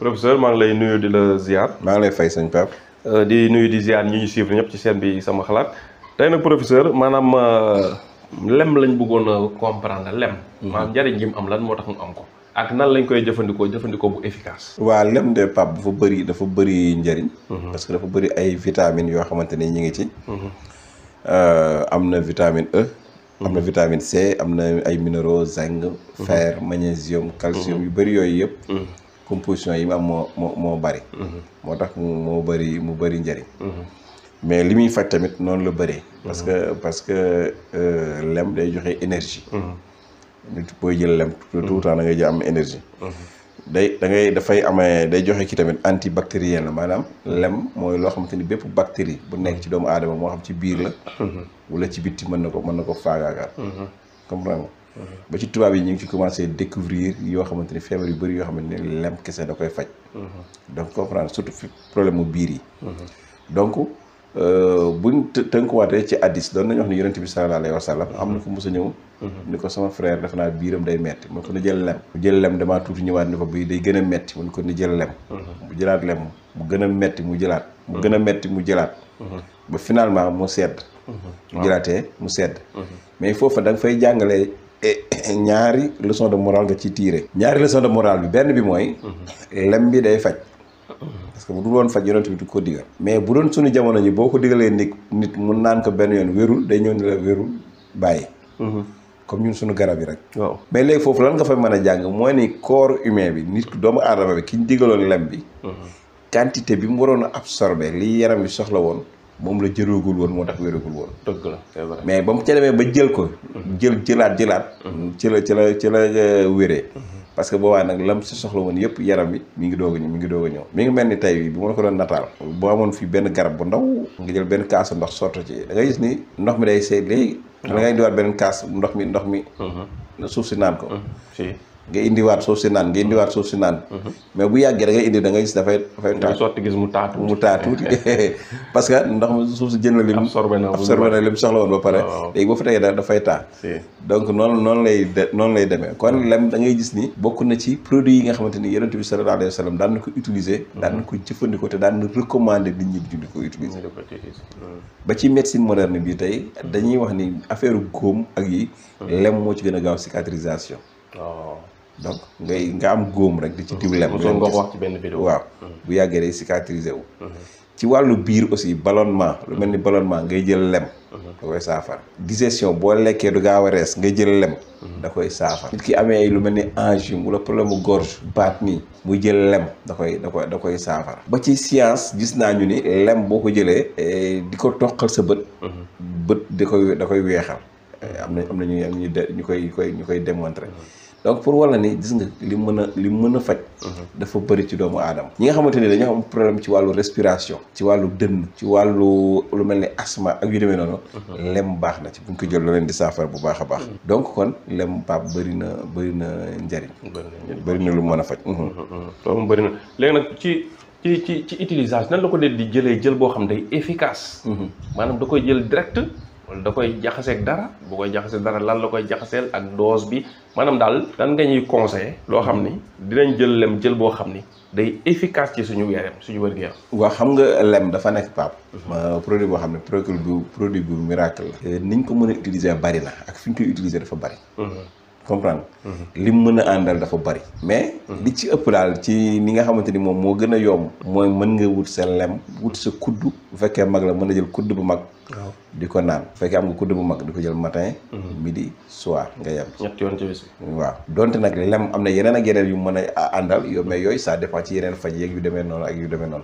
professeur maa ngi lay nuyu di la ziar. maa ngi lay fay sëñ Pape. di nuyu di ziar ñi ñu suivre ñëpp ci chaîne bi sama xalaat tey nag professeur maanaam lem lañ bëggoon a comprendre lem. maanaam njëriñ gi mu am lan moo tax mu am ko. ak nan lañ koy jëfandikoo bu efficace. waa lem de Pape dafa bëri njëriñ. parce que dafa bëri ay vitamines yoo xamante ne ñi ngi ci. am na vitamine E. am na vitamine C am na ay minéraux zinc. fer magnésium calcium yu bëri yooyu yëpp. composition yi mu am moo bëri. moo tax mu bëri njëriñ. mais li muy faj tamit noonu la bëree. parce que lem day joxe énergie. nit booy jël lem tout le temps da ngay jël am énergie. day joxe ki tamit antibactérien la maanaam lem mooy loo xamante ni bépp bactérie bu nekk ci doomu aadama moo xam ci biir la. wala ci bitti mën na ko faagaagal. comprendre nga. ba ci tubaab yi ñu ngi ci commencé découvrir yoo xamante ni feebar yu bëri yoo xamante ni lem kese da koy faj. donc comprendre surtout fi problème mu biir yi. donc buñ tënkuwaatee ci hadiis doon nañu wax ni yonent bi sallallahu alayhi wa sallam am na fu mos a ñëw. ni ko sama frère def naa biiram day metti mu ko ni jël lem. mu jël lem damaa tuuti ñëwaat ni ko bii day gën a metti mu ko ni jël lem. mu jëlaat lem mu gën a metti mu jëlaat. mu gën a metti mu jëlaat. ba finalement mu sedd. mu jëlaatee mu sedd. mais foofa da nga fay jàngale ñaari leçon de morale nga ci tiire. ñaari leçon de morale bi benn bi mooy. lem bi day faj. parce que bu dul woon faj yonent bi du ko digal. mais bu doon suñu jamono ñi boo ko digalee nit mu naan ko benn yoon wérul day ñëw ni la wérul bàyyi. comme ñun suñu garab yi rek. waaw mais léegi foofu lan nga fa mën a jàng mooy ni corps humain bi nit doomu aadama bi ki ñu digaloon lem bi. quantité bi mu waroon a absorber li yaram bi soxla woon moom la jëloogul woon moo tax wéragul woon. dëgg la c'est vrai mais ba mu ca demee ba jël ko. jëlaat. ci la wéree. parce que boobaa nag lam si soxla woon yëpp yaram bi mi ngi doog a ñëw mi ngi mel ni tey bu ma la ko doon nataal boo amoon fii benn garab bu ndaw nga jël benn kaasu ndox sotti ci da ngay gis ni ndox mi day seey léegi da ngay indiwaat beneen kaas ndox mi suuf si naan ko nga indiwaat suuf si naan mais bu yàggee da ngay indi da ngay gis dafay taa sotti gis mu taa tuuti parce que ndox mi suuf si jël na lim absorbé na lim soxla woon ba pare léegi boo fa tegee dafay taa donc noonu lay demee kon lem da ngay gis ni bokk na ci produit yi nga xamante ni yonent bi sallallahu alayhi wa sallam daan na ko utiliser daan na ko jëfandikoo te daan na recommander nit ñi di ko utiliser ba ci médecine moderne bi tey dañuy wax ni affaire góom ak yi lem moo ci gën a gaaw cicatrisation donc nga am góom rek di ci diw lem nga ko wax ci benn vidéo waaw bu yàggee day cicatriser wu ci wàllu biir aussi ballonnement lu mel ni ballonnement ngay jël lem da koy saafara digestion boo lekkee du gaaw a rees ngay jël lem da koy saafara nit ki amee lu mel ni angine wala problème mu gorge baat nii muy jël lem da koy saafara ba ci science gis naa ñu ni lem boo ko jëlee di ko toqal sa bët da koy weexal am na ñu koy démontrer donc pour wala ni gis nga li mën a faj dafa bëri ci doomu aadama ñi nga xamante ni dañoo am problème ci wàllu respiration ci wàllu dënn ci wàllu lu mel ni asthme ak yu demee noonu lem baax na ci buñ ko jël lu leen di saafara bu baax a baax donc kon lem Pape bëri na njariñ bëri na lu mën a faj loolu bëri na léegi nag ci utilisation nan la ko dee di jël boo xam day efficace maanaam da koy jël direct wala da koy jaxaseeg dara bu koy jaxaseeg dara lan la koy jaxaseel ak dose bi maanaam daal lan nga ñuy conseillé loo xam ni dinañ jël lem jël boo xam ni day efficace ci suñu wér-gu-yaram. waaw xam nga lem dafa nekk Pape. produit boo xam ne produit bu miracle la. niñ ko mën a utiliser bari na ak fi ñu koy utiliser dafa bari. comprendre lim mën a àndal dafa bari mais li ci ëpp daal ci ni nga xamante ni moom moo gën a yomb mooy mën nga wut sa lem wut sa kudd bu fekkee mag la mën na jël kudd bu mag di ko naan bu fekkee am nga kudd bu mag di ko jël matin midi soir nga yem ñetti yoon ci bis waaw donte nag lem am na yeneen ak yeneen yu mën a àndal mais yooyu ça dépend ci yeneen faj yeeg yu demee noonu ak yu demee noonu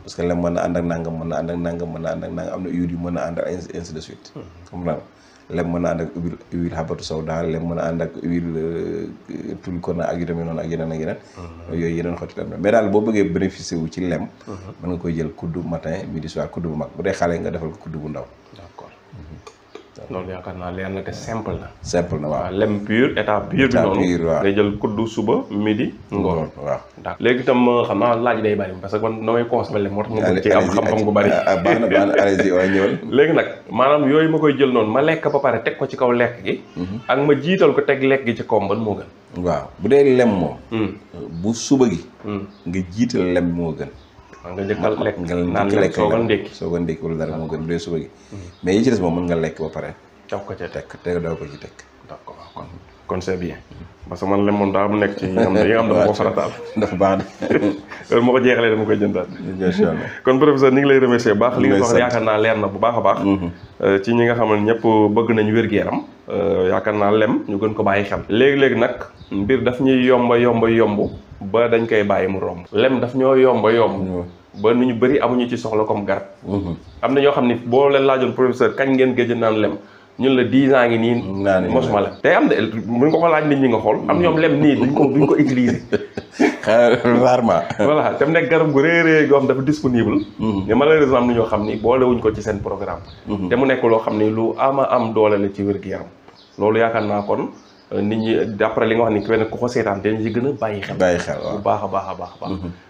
parce que lem mën na ànd ak nangam mën na ànd ak nangam mën na ànd ak nangam am na huile yu mën a àndal ainsi de suite comprendre lem mën na ànd ak huile habatu sawda lem mën a ànd ak huile tulkona ak yu demee noonu ak yeneen yooyu yeneen xoti lem mais daal boo bëggee bénéficier wu ci lem mën nga koy jël kudd matin midi soir kudd bu mag bu dee xale nga defal ko kudd bu ndaw d'accord loolu yaakaar naa leer na te simple na. simple na waaw. lem pur état pur bi noonu. ngay jël kuddu suba midi ngoon. waaw d'accord léegi itam xam naa laaj day bari parce que man damay consommer lem moo tax ma bëgg ci am xam-xam gu bari. baax na allez-y waaye ñëwal. léegi nag maanaam yooyu ma koy jël noonu ma lekk ba pare teg ko ci kaw lekk gi. ak ma jiital ko teg lekk gi ci kawam ban moo gën. waaw bu dee lem moom. bu suba gi. nga jiital lem moo gën. nga njëkkal lekk naan lekk soo ko ndékki wala dara moo gën bu dee suba gi. mais yi ci des moom mën nga lekk ba pare. daf ko ca teg doo ko ci teg. d'accord kon c'est bien parce que man lem moom daa mu nekk ci yi nga xam ne dama ko farataal. dafa baax de. heure moo ko jeexalee dama koy jëndaat. incha allah kon professeur ñu ngi lay remercier bu baax. li nga wax yaakaar naa leer na bu baax a baax. ci ñi nga xam ne ñëpp bëgg nañu wér-gu-yaram. yaakaar naa lem ñu gën ko bàyyi xel. léegi-léegi nag mbir daf ñuy yomb ba dañ koy bàyyi mu romb. lem daf ñoo yomb ba nu ñu bëri amuñu ci soxla comme garab. am na ñoo xam ni boo leen laajoon professeur kañ ngeen gëj naan lem ñun la 10 ans ngi nii mosuma lem. tey am na buñ ko laaj nit ñi nga xool am ñoom lem nii duñ ko utiliser. rarement. voilà te mu nekk garab gu réerée yoo xam dafa disponible. mais malheureusement am na ñoo xam ni boolewuñ ko ci seen programme. te mu nekk loo xam ni lu am doole la ci wér-gu-yaram loolu yaakaar naa kon. nit ñi d'après li nga wax ni ku ko seetaan dañ ci gën a bàyyi xel waaw bu baax a baax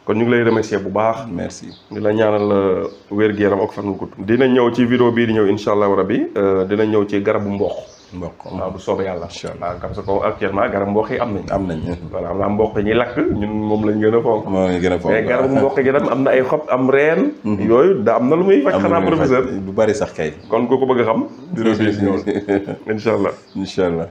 kon ñu ngi lay remercier bu baax. merci di la ñaanal wér-gu-yaram ak fan wu gudd. dina ñëw ci vidéo bii di ñëw incha allahu rabbi dina ñëw ci garabu mboq. waaw bu soobee yàlla. incha allah parce que actuellement garabu mboq yi am nañ. voilà am na mboq ñi lakk ñun moom lañ gën a fonk. mais garabu mboq gi tam am na ay xob am reen. yooyu da am na lu muy faj xanaa professeur. du bari sax kay. kon ku ko bëgg a xam. dina fi ñëw incha allah.